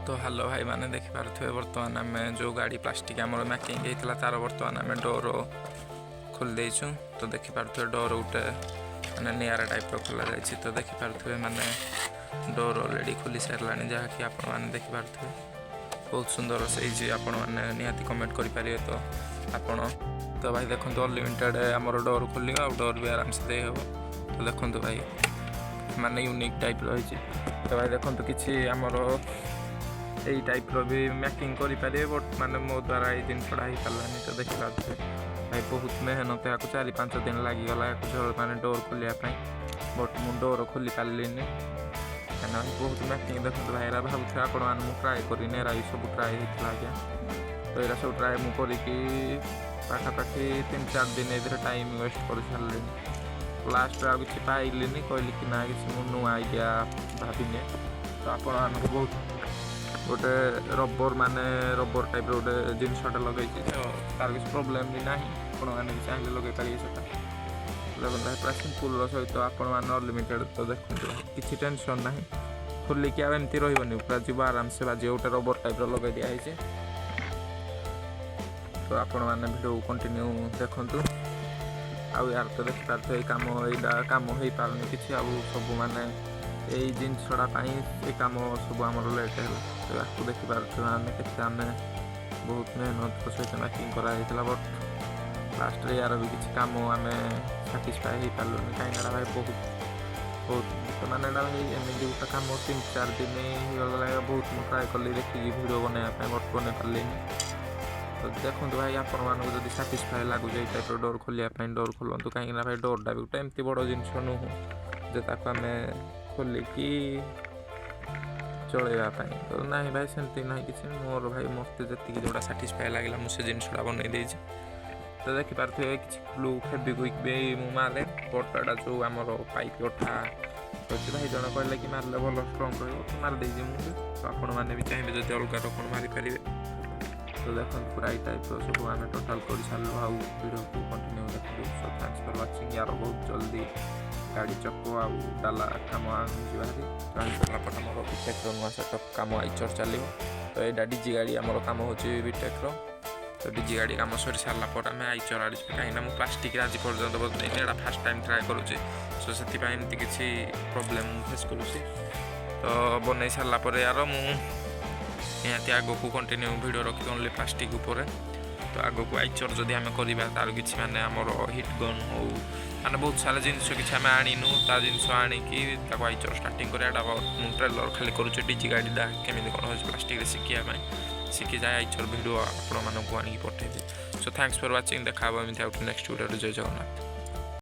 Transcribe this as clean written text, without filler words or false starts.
ତ ହାଲୋ ଭାଇମାନେ, ଦେଖିପାରୁଥିବେ ବର୍ତ୍ତମାନ ଆମେ ଯେଉଁ ଗାଡ଼ି ପ୍ଲାଷ୍ଟିକ୍ ଆମର ମ୍ୟାକିଂ ହେଇଥିଲା, ତାର ବର୍ତ୍ତମାନ ଆମେ ଡୋର ଖୋଲି ଦେଇଛୁ। ତ ଦେଖିପାରୁଥିବେ, ଡୋର ଗୋଟେ ମାନେ ନିଆରା ଟାଇପ୍ର ଖୋଲା ଯାଇଛି। ତ ଦେଖିପାରୁଥିବେ, ମାନେ ଡୋର ଅଲରେଡ଼ି ଖୋଲି ସାରିଲାଣି, ଯାହାକି ଆପଣମାନେ ଦେଖିପାରୁଥିବେ ବହୁତ ସୁନ୍ଦର ହେଇଛି। ଆପଣମାନେ ନିହାତି କମେଣ୍ଟ କରିପାରିବେ। ତ ଆପଣ ତ ଭାଇ ଦେଖନ୍ତୁ, ଅନଲିମିଟେଡ଼ ଆମର ଡୋର ଖୋଲିବ ଆଉ ଡୋର ବି ଆରାମସେ ଦେଇହେବ। ତ ଦେଖନ୍ତୁ ଭାଇ, ମାନେ ୟୁନିକ୍ ଟାଇପ୍ର ହେଇଛି। ତ ଭାଇ ଦେଖନ୍ତୁ, କିଛି ଆମର ଏଇ ଟାଇପ୍ର ବି ମ୍ୟାକିଂ କରିପାରିବେ, ବଟ୍ ମାନେ ମୋ ଦ୍ୱାରା ଏଇ ଜିନିଷଟା ହେଇପାରିଲାନି। ତ ଦେଖିପାରୁଥିବେ ଭାଇ, ବହୁତ ମେହନତ, ଏହାକୁ 4-5 ଦିନ ଲାଗିଗଲା ଏହାକୁ ମାନେ ଡୋର୍ ଖୋଲିବା ପାଇଁ, ବଟ୍ ମୁଁ ଡୋର୍ ଖୋଲି ପାରିଲିନି, କାହିଁକିନା ଭାଇ ବହୁତ ମ୍ୟାକିଂ। ଦେଖନ୍ତୁ ଭାଇ, ଏରା ଭାବୁଥିବେ ଆପଣମାନେ ମୁଁ ଟ୍ରାଏ କରିନି। ଏରା ବି ସବୁ ଟ୍ରାଏ ହେଇଥିଲା ଆଜ୍ଞା। ତ ଏଇରା ସବୁ ଟ୍ରାଏ ମୁଁ କରିକି ପାଖାପାଖି 3-4 ଦିନ ଏଥିରେ ଟାଇମ୍ ୱେଷ୍ଟ କରିସାରିଲିଣି। ଲାଷ୍ଟରେ ଆଉ କିଛି ପାଇଲିନି, କହିଲି କି ନା, କିଛି ମୁଁ ନୂଆ ଆଇଡ଼ିଆ ଭାବିନିଏ। ତ ଆପଣମାନଙ୍କୁ ବହୁତ ଗୋଟେ ରବର, ମାନେ ରବର ଟାଇପ୍ର ଗୋଟେ ଜିନିଷଟା ଲଗେଇଛି, ତ ତାର କିଛି ପ୍ରୋବ୍ଲେମ୍ ବି ନାହିଁ। ଆପଣମାନେ ବି ଚାହିଁଲେ ଲଗେଇ ପାରିବେ ସେଟା। ଦେଖନ୍ତୁ ଭାଇ, ପୁରା ସିମ୍ପଲ୍ର ସହିତ ଆପଣମାନେ ଅନଲିମିଟେଡ଼। ତ ଦେଖନ୍ତୁ ଭାଇ, କିଛି ଟେନସନ୍ ନାହିଁ, ଖୋଲିକି ଆଉ ଏମିତି ରହିବନି, ପୁରା ଯିବ ଆରାମସେ ବାଜିବ। ଗୋଟେ ରବର ଟାଇପ୍ର ଲଗେଇ ଦିଆହେଇଛି। ତ ଆପଣମାନେ ଭିଡ଼ିଓକୁ କଣ୍ଟିନ୍ୟୁ ଦେଖନ୍ତୁ। ଆଉ ୟାର ତ ଦେଖିପାରୁଥିବେ, ଏଇ କାମ, ଏଇଟା କାମ ହେଇପାରୁନି କିଛି। ଆଉ ସବୁ ମାନେ ଏଇ ଜିନିଷଟା ପାଇଁ ଏ କାମ ସବୁ ଆମର ଲେଟ୍ ହେଲା। ତ ୟାକୁ ଦେଖିପାରୁଥିବେ, ଆମେ କେତେ ଆମେ ବହୁତ ମେହନତର ସହିତ ମ୍ୟାକିଂ କରାଯାଇଥିଲା, ବଟ୍ ଲାଷ୍ଟରେ ୟାର ବି କିଛି କାମ ଆମେ ସାଟିସ୍ଫାଏ ହେଇପାରିଲୁନି, କାହିଁକି ନା ଭାଇ ବହୁତ ବହୁତ ମାନେ ଏଇଟା ଭାଇ ଏମିତି ଗୋଟେ କାମ, 3-4 ଦିନ ହେଇଗଲା। ବହୁତ ମୁଁ ଟ୍ରାଏ କଲି ଦେଖିକି ଭିଡ଼ିଓ ବନେଇବା ପାଇଁ, ବଟ୍ ବନେଇ ପାରିଲିନି। ତ ଦେଖନ୍ତୁ ଭାଇ, ଆପଣମାନଙ୍କୁ ଯଦି ସାଟିସ୍ଫାଏ ଲାଗୁଛି ଏଇ ଟାଇପ୍ର ଡୋର୍ ଖୋଲିବା ପାଇଁ, ଡୋର୍ ଖୋଲନ୍ତୁ, କାହିଁକିନା ଭାଇ ଡୋର୍ଟା ବି ଗୋଟେ ଏମିତି ବଡ଼ ଜିନିଷ ନୁହଁ ଯେ ତାକୁ ଆମେ ଖୋଲିକି ଚଳେଇବା ପାଇଁ। ତ ନାହିଁ ଭାଇ, ସେମିତି ନାହିଁ କିଛି। ମୋର ଭାଇ ମୋତେ ଯେତିକି ଯେଉଁଟା ସାଟିସ୍ଫାଏ ଲାଗିଲା, ମୁଁ ସେ ଜିନିଷଟା ବନେଇ ଦେଇଛି। ତ ଦେଖିପାରୁଥିବେ, କିଛି ଗ୍ଲୁ ଫେବିକୁଇକ୍ ବି ମୁଁ ମାରେ, ବଟ୍ ଏଇଟା ଯେଉଁ ଆମର ପାଇପ୍ ଅଠା ଅଛି, ଭାଇ ଜଣେ କହିଲେ କି ମାରିଲେ ଭଲ ଷ୍ଟ୍ରଙ୍ଗ ରହିବ, ତ ମାରିଦେଇଛି ମୁଁ ବି। ତ ଆପଣମାନେ ବି ଚାହିଁବେ ଯଦି ଅଲଗା ରକମ ମାରିପାରିବେ। ତ ଦେଖନ୍ତୁ, ପୁରା ଏଇ ଟାଇପ୍ର ସବୁ ଆମେ ଟୋଟାଲ୍ କରିସାରିଲୁ। ଆଉ ଭିଡ଼ିଓକୁ କଣ୍ଟିନ୍ୟୁ ଦେଖନ୍ତୁ। So thanks for watching. ୟାର ବହୁତ ଜଲ୍ଦି ଗାଡ଼ି ଚକ ଆଉ ଡାଲା କାମ ଆଣିଯିବା ଭାରି। ତ ଆଣି ସାରିଲା ପରେ ଆମର ବିଟେକ୍ର ନୂଆ ସେଟଅପ୍ କାମ ଆଇଚର୍ ଚାଲିବ। ତ ଏଇଟା ଡିଜି ଗାଡ଼ି ଆମର କାମ ହେଉଛି ବିଟେକ୍ର। ତ ଡିଜି ଗାଡ଼ି କାମ ସରି ସାରିଲା ପରେ ଆମେ ଆଇଚର୍ ଆଡ଼ିଛୁ, କାହିଁକିନା ମୁଁ ପ୍ଲାଷ୍ଟିକ୍ରେ ଆଜି ପର୍ଯ୍ୟନ୍ତ ବନେଇନି, ଏଇଟା ଫାର୍ଷ୍ଟ ଟାଇମ୍ ଟ୍ରାଏ କରୁଛି। ସୋ ସେଥିପାଇଁ ଏମିତି କିଛି ପ୍ରୋବ୍ଲେମ୍ ମୁଁ ଫେସ୍ କରୁଛି। ତ ବନେଇ ସାରିଲା ପରେ ୟାର ମୁଁ ନିହାତି ଆଗକୁ କଣ୍ଟିନ୍ୟୁ ଭିଡ଼ିଓ ରଖିବି ଓନ୍ଲି ପ୍ଲାଷ୍ଟିକ୍ ଉପରେ। ତ ଆଗକୁ ଆଇଚର୍ ଯଦି ଆମେ କରିବା, ତାର କିଛି ମାନେ ଆମର ହିଟ୍ ଗନ୍ ହଉ, ମାନେ ବହୁତ ସାରା ଜିନିଷ କିଛି ଆମେ ଆଣିନୁ। ତା ଜିନିଷ ଆଣିକି ତାକୁ ଆଇଚର୍ ଷ୍ଟାର୍ଟିଂ କରିବା। ଏଇଟା ମୁଁ ଟ୍ରେଲର୍ ଖାଲି କରୁଛି, ଡିଜି ଗାଡ଼ିଟା କେମିତି କ'ଣ ହେଉଛି ପ୍ଲାଷ୍ଟିକ୍ରେ ଶିଖିବା ପାଇଁ। ଶିଖିଯାଏ, ଆଇଚର୍ ଭିଡ଼ିଓ ଆପଣମାନଙ୍କୁ ଆଣିକି ପଠେଇବି। So thanks for watching. ଦେଖା ହେବ ଏମିତି ଆଉ ନେକ୍ସଟ ଭିଡ଼ିଓରେ। ଜୟ ଜଗନ୍ନାଥ।